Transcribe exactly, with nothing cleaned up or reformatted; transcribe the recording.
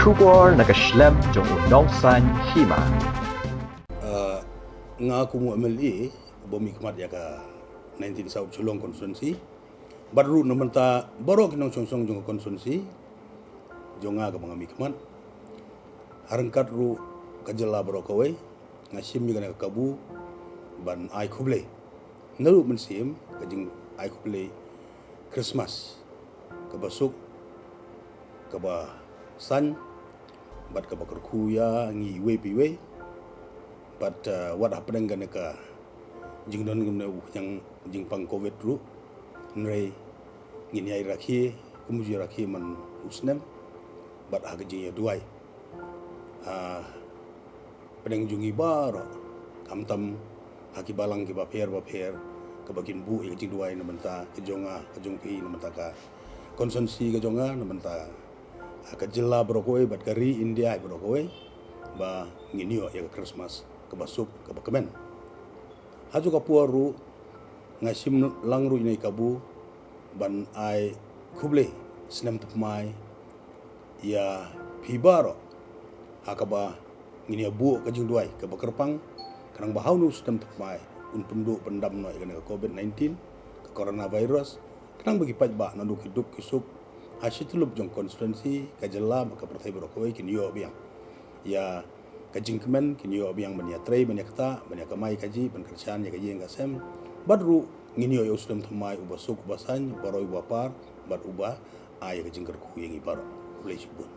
Khubor na ka shlem jong u nongsan hima. Uh, nga kum u M L A ba mihkhmat ïa ka nineteen South Shillong constituency. Bad ruh na mynta baroh ki nongshong song jong ka constituency jong nga kaba nga mihkhmat, ha ryngkat ruh ka jylla baroh kawei, nga shim ïa kane ka kabu ban ai khublei. Naduh mynsiem ka jingai khublei Christmas kaba suk, kaba san bad kaba kyrkhu ïa ngi iwei pa iwei. Bad uh, wat hapdeng kane ka jingdon kane u jingpang covid ruh, hynrei ngin ïai rakhe kumjuh rakhe man u snem bad ha ka jingïaduwai. Uh, pdeng jong ngi baroh, khamtam ha ki balang kiba pher ba pher, kaba kin buh ïa ka jingduwai na mynta ka jong nga, ka jong phi na mynta ka constituency ka jong nga, na mynta ka jylla baroh kawei bad ka ri India baroh kawei, ba ngin ïoh ïa ka Christmas kaba suk kaba kmen. Ha jong ka por ruh nga shim lang ruh ïa kane ka kabu ban ai khublei snem thymmai ïa phi baroh, ha kaba ngin ïa buh ka jingduwai kaba kyrpang, khnang ba ha une u snem thymmai un pynduh pyndam noh ïa kane ka covid nineteen, ka coronavirus, khnang ba ki paidbah naduh ki duk ki suk ha shi tyllup jong constituency, ka jylla bad ka pyrthei baroh kawei kin ïoh biang ïa ka jingkmen, kin ïoh biang ban ïatrei, ban ïaktah, ban ïakamai kajih, ban kyrshan ïa ka ïing ka sem. Bad ruh ngin ïoh ïa u snem thymmai uba suk uba san, uba roi uba par bad uba ai ïa ka jingkyrkhu ïa ngi baroh. Khublei shibun.